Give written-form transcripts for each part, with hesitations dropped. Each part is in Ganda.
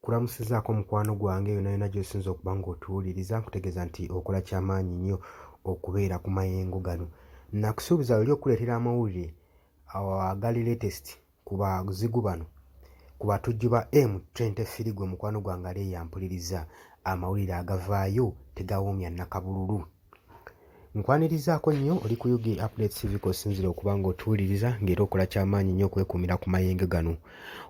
Nkulamusizaako mukwano gwange yonna yonna gy'osinze okuba ng'otuwuliriza, nkutegeeza nti okola kyamaanyi nnyo okubeera ku mayengo gano. Nakusuubiza luli okukuleetera amawulire agali latest ku bazigu bano, ku batujju ba M23. Gwe mukwano gwange ali eyampuliriza, amawulire agavaayo tegawoomya nnakabululu. Nkwanirizaako nnyo oli ku UG Updates TV kw'osinziira okuba ng'otuwuliriza ng'era okola kyamaanyi nnyo okwekuumira ku mayenge gano.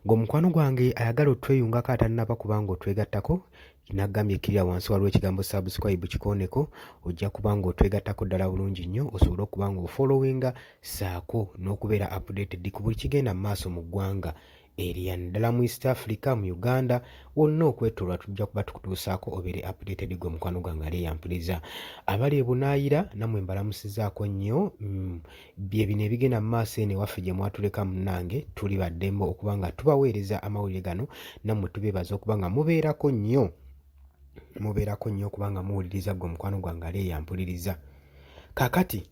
Gwe mukwano gwange ayagala otweyungako atannaba kuba ng'otwegattako, nagambye kkirira wansi waliwo ekigambo subscribe kikooneko, ojja kuba ng'otwegattako ddala bulungi nnyo osobole okuba ng'ofollowinga ssaako n'okubeera updated ku buli kigenda mu maaso mu ggwanga erya ddala mu East Africa, mu Uganda wonna okwetolwa tujja kuba tukutuusaako obeere updated. Gwe mukwano gwange ali eyampuliza abali ebunaayira, nammwe mbalamusizaako nnyo. Bye bino ebigenda mu maaso eno ewaffe gye mwatuleka munnange, tuli baddembe okuba nga tubaweereza amawulire gano. Nammwe tubeebaza okuba nga mubeerako nnyo, mubeerako nnyo okuba nga muwuliriza. Gwe mukwano gwange ali eyampuliriza, kaakati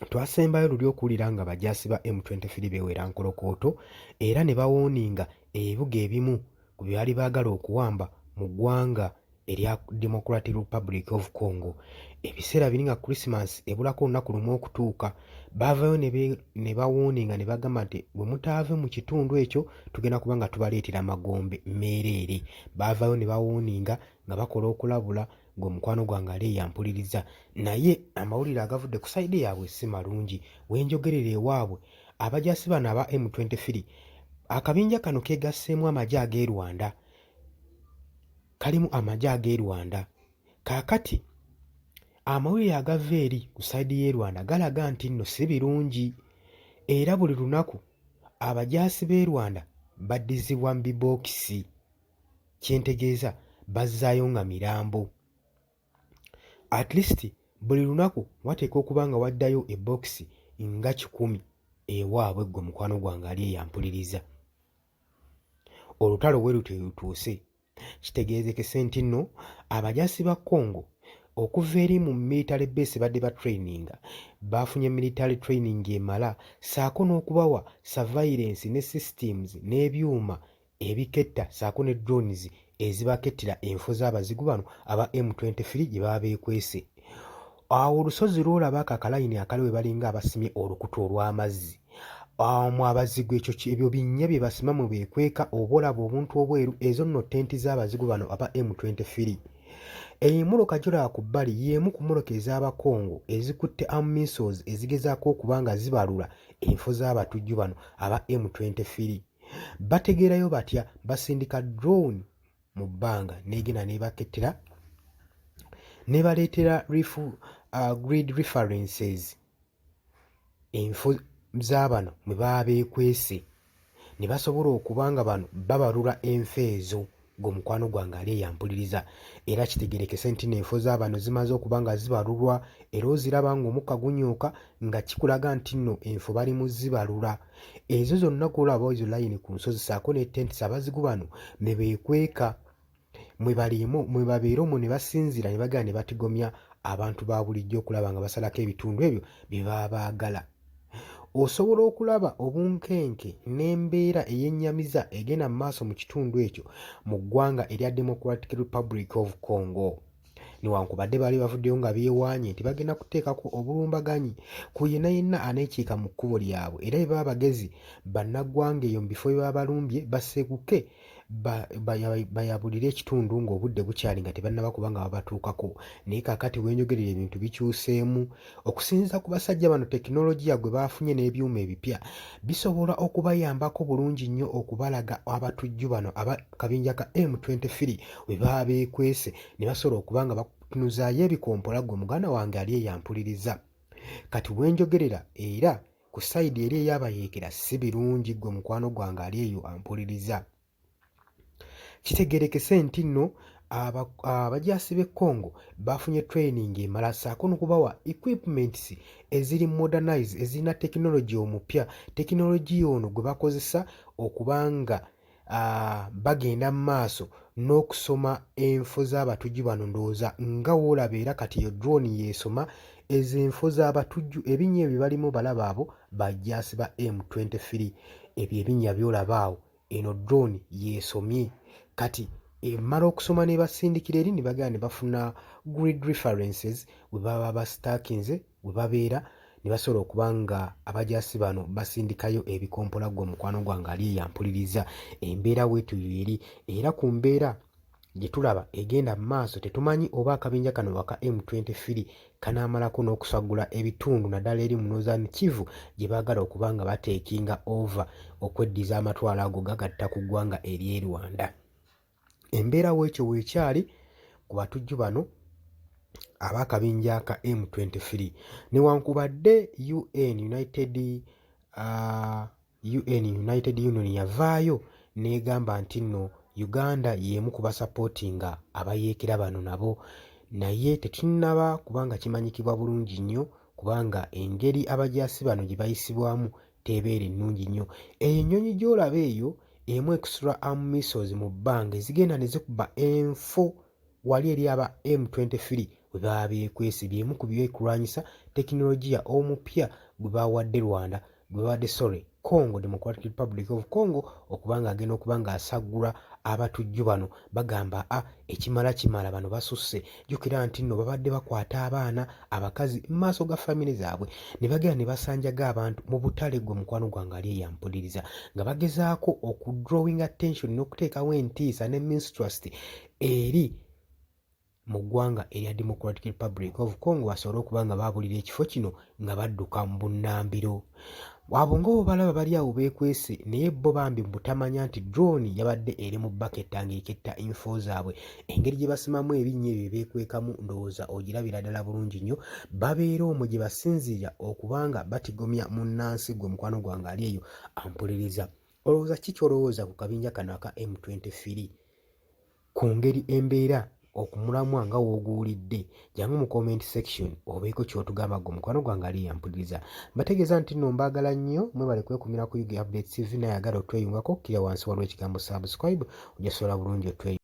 twasembayo luli okuwulira nga bajaasi ba M23 beewera nkolokooto era ne bawooninga ebibuga ebimu ku bye baali baagala okuwamba mu ggwanga erya Democratic Republic of Congo. Ebiseera biri nga Christmas ebulako olunaku lumu okutuuka, baavayo ne bawooninga ne bagamba nti bwe mutaave mu kitundu ekyo tugenda kuba nga tubaleetera amagombe meereere. Baavayo ne bawooninga nga bakola okulabula. Gwe mukwano gwange ali eyampuliriza, naye amawulire agavudde ku sayidi yaabwe si malungi. Wenjogerera ewaabwe abajaasi bano aba M23, akabinja kano keegasseemu amagye ag'e Rwanda, kalimu amagye ag'e Rwanda. Kaakati amawulire agava eri ku sayidi y'e Rwanda galaga nti nno si birungi, era buli lunaku abajaasi b'e Rwanda baddizibwa mu bibookisi, kyentegeeza bazzaayo nga mirambo. At least buli lunaku wateekwa okuba nga waddayo ebokisi nga 100 ewaabwe. Ggwe mukwano gwange ali eyampuliriza, olutalo we lutyo lutuuse, kitegeezekese nti nno abajaasi ba Congo okuva eri mu military base badde ba traininga, baafunye military training emala ssaako n'okubawa surveillance ne systems n'ebyuma ebiketta ssaako ne drones ezibakettera enfo z'abazigu bano aba M23 gye baba beekwese. Awo olusozi lw'olaba ako akalayini akali we balinga abasimye olukutu olw'amazzi omwo abazigu ekyo ebyo binnya bye basima mwe beekweka, oba olaba obuntu obweru, ezo nno tenti z'abazigu bano aba M23. Emmotoka gy'olaba ku bbali y'emu ku mmotoka ez'Abakongo ezikutte arm missiles ezigezaako okuba nga zibalula enfo z'abatujju bano aba M23. Bategeerayo batya? Basindika drone mu bbanga n'egenda n'ebakettera n'ebaleetera grid references, enfo z'abano mwe baba beekwese, ne basobola okuba nga bano babalula enfo ezo. Gwe mukwano gwange ali eyampuliriza, era kitegerekese nti n'enfo z'abano zimaze okuba nga zibalulwa, era oziraba ng'omukka gunyooka nga kikulaga nti nno enfo bali mu zibalula. Ezo zonna gw'olaba ezo layini ku nsozi ssaako ne tents abazigu bano ne beekweka mwe baliimu mwe babeera omwo ne basinziira ne bagenda ne batigomya abantu ba bulijjo okulaba nga basalako ebitundu ebyo bye baba baagala. Osobola okulaba obunkenke n'embeera eyennyamiza egenda mu maaso mu kitundu ekyo mu ggwanga erya Democratic Republic of Congo. Newankubadde baali bavuddeyo nga beewaanye nti bagenda kuteekako obulumbaganyi ku yenna yenna aneekiika mu kkubo lyabwe, era bwe baba bagezi bannaggwanga eyo mu bifo bye baba balumbye baseguke bayabulire ekitundu ng'obudde bukyali nga tebannaba kuba nga babatuukako. Naye kaakati wenjogerera ebintu bikyuseemu okusinziira ku basajja bano. Tekinologiya gwe baafunye n'ebyuma ebipya bisobola okubayambako bulungi nnyo okubalaga abatujju bano abakabinja ka M23 we baba beekwese ne basobola okuba nga batunuzaayo ebikompola. Gwe muganda wange ali eyampuliriza, kati wenjogerera era ku sayidi eri ey'abayeekera si birungi. Ggwe mukwano gwange ali eyo ampuliriza, kitegerekese nti nno abajaasi b'e Congo bafunye training emala ssaako n'okubawa equipments eziri modernize, ezirina tekinologi omupya, tekinologiya ono gwe bakozesa okuba nga bagenda mu maaso n'okusoma enfo z'abatujju bano. Ndowooza nga woolaba era kati eyo drone yeesoma ezo enfo z'abatujju, ebinnya ebyo balimu balaba abo bajaasi ba M23. Ebyo ebinnya by'olaba awo, eno drone yeesomye. Kati emala okusoma n'ebasindikira eri ne bagenda ne bafuna grid references we baba basitaakinze we babeera ne basobola okuba nga abajaasi bano basindikayo ebikompola. Ggwe mukwano gwange ali eyo ampuliriza, embeera bwetyo eri, era ku mbeera gye tulaba egenda mu maaso, tetumanyi oba akabinja kano aka M23 kanaamalako n'okusaggula ebitundu, naddala eri mu Northern Kivu gye baagala okuba nga bateekinga over okweddiza amatwalo ago gagatta ku ggwanga ery'e Rwanda. Embeera weekyo weekyali ku batujju bano ab'akabinja ka M23, newankubadde UN United UN United Union yavaayo n'egamba nti nno Uganda y'emu ku basapootinga abayeekera bano nabo, naye tetunnaba kubanga kimanyikibwa bulungi nnyo, kubanga engeri abajaasi bano gye bayisibwamu tebeera ennungi nnyo. Eyo ennyonyi gy'olaba eyo emu extra arm missiles mu bbanga ezigenda ne zikuba enfo wali eri aba M23 we baba beekwese. Byemu ku byekulwanyisa tekinologiya omupya gwe bawadde Rwanda, gwe bawadde, sorry, Congo, Democratic Republic of Congo, okuba nga agenda okuba ng'asaggula abatujju bano. Bagamba a ekimala kimala, bano basusse. Jjukira nti nno babadde bakwata abaana, abakazi mu maaso ga famire zaabwe ne bagenda ne basanjaga abantu mu butale. Gwe mukwano gwange ali eyampuliriza, nga bagezaako okudrawing attention n'okuteekawo entiisa ne mistrust eri mu ggwanga erya Democratic Republic of Congo, basobole okuba nga baabulira ekifo kino nga badduka mu bunnambiro. Abo nga obalaba bali awo beekwese, naye bo bambi mu butamanya nti drone yabadde eri mu baketta ng'eketta info zaabwe. Engeri gye basimamu ebinnya ebyo beekwekamu, ndowooza ogirabira ddala bulungi nnyo. Babeera omwo gye basinziira okuba nga batigomya munnansi. Gwe mukwano gwange ali eyo ampuliriza, olowooza ki ky'olowooza ku kabinja kano aka M23, ku ngeri embeera okumulamwa nga w'oguwulidde? Jangu mu comment section obeeko ky'otugamba. Gwe mukwano gwange ali yampuliriza, mbategeeza nti nno mbaagala nnyo. Mwebale kwekumira ku UG Updates TV. Naye agala otweyungako, kkira wansi waliwo ekigambo subscribe, ojja sobola bulungi otweyunga.